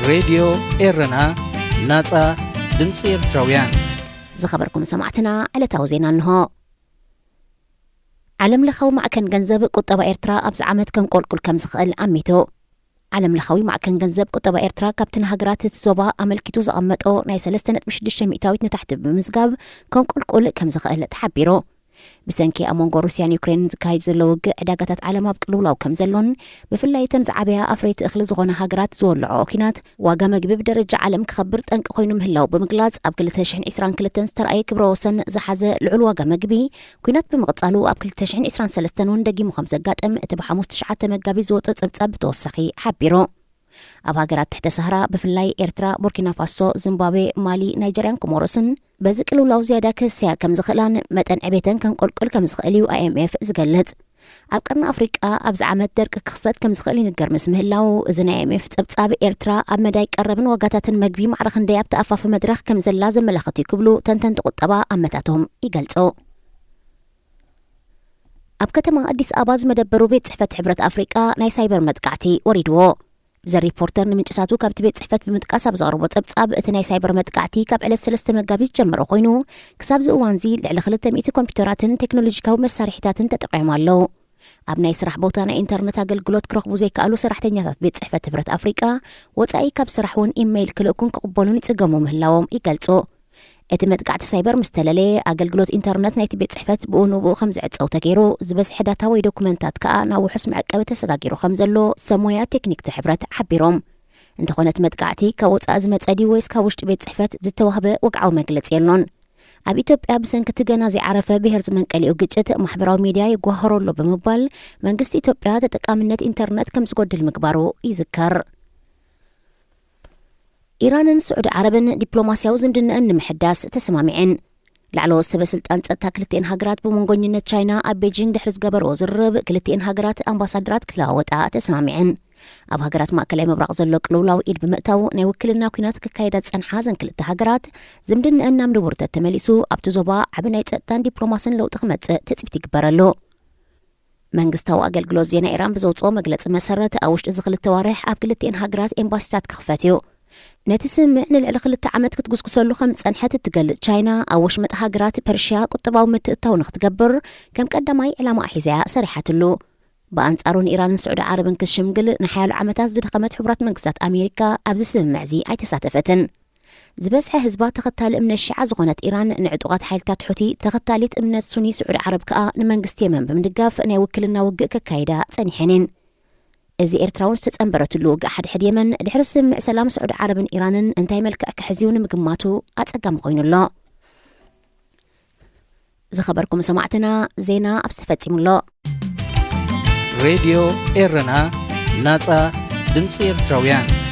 ሬድዮ ኤረና፣ ናጻ ድምጺ ኤርትራውያን። ዝኸበርኩም ሰማዕትና፣ ዕለታዊ ዜና እንሆ። ዓለም ለኻዊ ማዕከን ገንዘብ ቁጠባ ኤርትራ ኣብዚ ዓመት ከም ቆልቁል ከም ዝኽእል ኣሚቱ። ዓለም ለኻዊ ማዕከን ገንዘብ ቁጠባ ኤርትራ ካብቲ ንሃገራት እቲ ዞባ ኣመልኪቱ ዘቐመጦ ናይ ሰለስተ ነጥቢ ሽዱሽተ ሚእታዊት ንታሕቲ ብምምዝጋብ ከም ቆልቁል ከም ዝኽእል ተሓቢሩ። ብሰንኪ ኣብ መንጎ ሩስያን ዩክሬንን ዝካየድ ዘሎ ውግእ ዕዳጋታት ዓለም ኣብ ቅልውላው ከም ዘሎን ብፍላይ እተን ዝዓበያ ኣፍረይቲ እኽሊ ዝኾነ ሃገራት ዝወልዖ ኲናት ዋጋ መግቢ ብደረጃ ዓለም ክኸብር ጠንቂ ኮይኑ ምህላው ብምግላጽ ኣብ ክልተ ሽሕን ዕስራን ክልተን ዝተራእየ ክብረ ወሰን ዝሓዘ ልዑል ዋጋ መግቢ ኲናት ብምቕጻሉ ኣብ ክልተ ሽሕን ዕስራን ሰለስተን እውን ደጊሙ ከም ዘጋጥም እቲ ብሓሙስ ትሽዓተ መጋቢት ዝወጸ ጸብጻብ ብተወሳኺ ሓቢሩ። ኣብ ሃገራት ትሕተ ሰሃራ ብፍላይ ኤርትራ፣ ቡርኪና ፋሶ፣ ዚምባብዌ፣ ማሊ፣ ናይጀርያን ኮሞሮስን በዚ ቅልውላው ዝያዳ ክህሰያ ከም ዝኽእላን መጠን ዕቤተን ከንቆልቁል ከም ዝኽእል እዩ ኣይኤምኤፍ ዝገልጽ። ኣብ ቀርኒ ኣፍሪቃ ኣብዚ ዓመት ደርቂ ክኽሰት ከም ዝኽእል ይንገር ምስ ምህላው፣ እዚ ናይ ኣይኤምኤፍ ጸብጻብ ኤርትራ ኣብ መዳይ ቀረብን ዋጋታትን መግቢ ማዕረ ክንደይ ኣብቲ ኣፋፊ መድረኽ ከም ዘላ ዘመላኽት እዩ ክብሉ ተንተንቲ ቁጠባ ኣመታቶም ይገልጹ። ኣብ ከተማ ኣዲስ ኣበባ ዝመደበሩ ቤት ጽሕፈት ሕብረት ኣፍሪቃ ናይ ሳይበር መጥቃዕቲ ወሪድዎ። ዘ ሪፖርተር ንምንጭሳቱ ካብቲ ቤት ጽሕፈት ብምጥቃስ ኣብ ዘቕረቦ ጸብጻብ፣ እቲ ናይ ሳይበር መጥቃዕቲ ካብ ዕለት ሰለስተ መጋቢት ጀምሮ ኮይኑ፣ ክሳብ እዚ እዋንዚ ልዕሊ ክልተ ሚእቲ ኮምፒውተራትን ቴክኖሎጂካዊ መሳርሒታትን ተጠቂዖም ኣለዉ። ኣብ ናይ ስራሕ ቦታ ናይ ኢንተርነት ኣገልግሎት ክረኽቡ ዘይከኣሉ ሰራሕተኛታት ቤት ጽሕፈት ሕብረት ኣፍሪቃ፣ ወጻኢ ካብ ስራሕ እውን ኢሜይል ክልእኩን ክቕበሉን ይጽገሙ ምህላዎም ይገልጹ። እቲ መጥቃዕቲ ሳይበር ምስ ተለለየ፣ ኣገልግሎት ኢንተርነት ናይቲ ቤት ጽሕፈት ብኡ ንብኡ ከም ዝዕጸው ተገይሩ፣ ዝበዝሐ ዳታ ወይ ዶኩመንታት ከኣ ናብ ውሑስ መዕቀቢ ተሰጋጊሩ ከም ዘሎ ሰብ ሞያ ቴክኒክ እቲ ሕብረት ሓቢሮም። እንተኾነ እቲ መጥቃዕቲ ካብ ወጻኢ ዝመጸ ድዩ ወይስ ካብ ውሽጢ ቤት ጽሕፈት ዝተዋህበ ወግዓዊ መግለጺ የሎን። ኣብ ኢትዮጵያ ብሰንኪ እቲ ገና ዘይዓረፈ ብሄር ዝመንቀሊኡ ግጭት ማሕበራዊ ሚድያ ይጓሃሮ ኣሎ ብምባል መንግስቲ ኢትዮጵያ ተጠቃምነት ኢንተርነት ከም ዝጎድል ምግባሩ ይዝከር። ኢራንን ስዑዲ ዓረብን ዲፕሎማስያዊ ዝምድነአን ንምሕዳስ ተሰማሚዐን። ላዕለዎት ሰበ ስልጣን ጸጥታ ክልቲኤን ሃገራት ብመንጎኝነት ቻይና ኣብ ቤጂንግ ድሕሪ ዝገበርዎ ዝርርብ ክልቲኤን ሃገራት ኣምባሳደራት ክለዋወጣ ተሰማሚዐን። ኣብ ሃገራት ማእከላይ ምብራቕ ዘሎ ቅልውላው ኢድ ብምእታው ናይ ውክልና ኲናት ክካየዳ ዝጸንሓ እዘን ክልተ ሃገራት ዝምድነአን ናብ ንቡር ተተመሊሱ ኣብቲ ዞባ ዓቢ ናይ ጸጥታን ዲፕሎማስን ለውጢ ክመጽእ ትጽቢት ይግበረሉ። መንግስታዊ ኣገልግሎት ዜና ኢራን ብዘውጽኦ መግለጺ መሰረት ኣብ ውሽጢ እዚ ክልተ ዋርሕ ኣብ ክልቲኤን ሃገራት ኤምባሲታት ክኽፈት እዩ። ነቲ ስምምዕ ንልዕሊ ክልተ ዓመት ክትጉስጉሰሉ ከም ዝጸንሐት እትገልጽ ቻይና፣ ኣብ ወሽመጥ ሃገራት ፐርሽያ ቁጠባዊ ምትእትታው ንክትገብር ከም ቀዳማይ ዕላማ ኣሒዛ እያ ሰሪሓትሉ። ብኣንጻሩ ንኢራንን ስዑዲ ዓረብን ክትሽምግል ንሓያሎ ዓመታት ዝደኸመት ሕቡራት መንግስታት ኣሜሪካ ኣብዚ ስምምዕ እዚ ኣይተሳተፈትን። ዝበዝሐ ህዝባ ተኸታሊ እምነት ሺዓ ዝኾነት ኢራን ንዕጡቓት ሓይልታት ሑቲ፣ ተኸታሊት እምነት ሱኒ ስዑዲ ዓረብ ከኣ ንመንግስቲ የመን ብምድጋፍ ናይ ውክልና ውግእ ከካይዳ ጸኒሐን እየን። እዚ ኤርትራ እውን ዝተጸንበረትሉ ውግእ ሓድሕድ የመን ድሕሪ ስምምዕ ሰላም ስዑዲ ዓረብን ኢራንን እንታይ መልክዕ ክሕዝ እዩ ንምግማቱ ኣጸጋሚ ኮይኑ ኣሎ። ዝኸበርኩም ሰማዕትና፣ ዜና ኣብዚ ተፈጺሙ ኣሎ። ሬድዮ ኤረና፣ ናጻ ድምጺ ኤርትራውያን።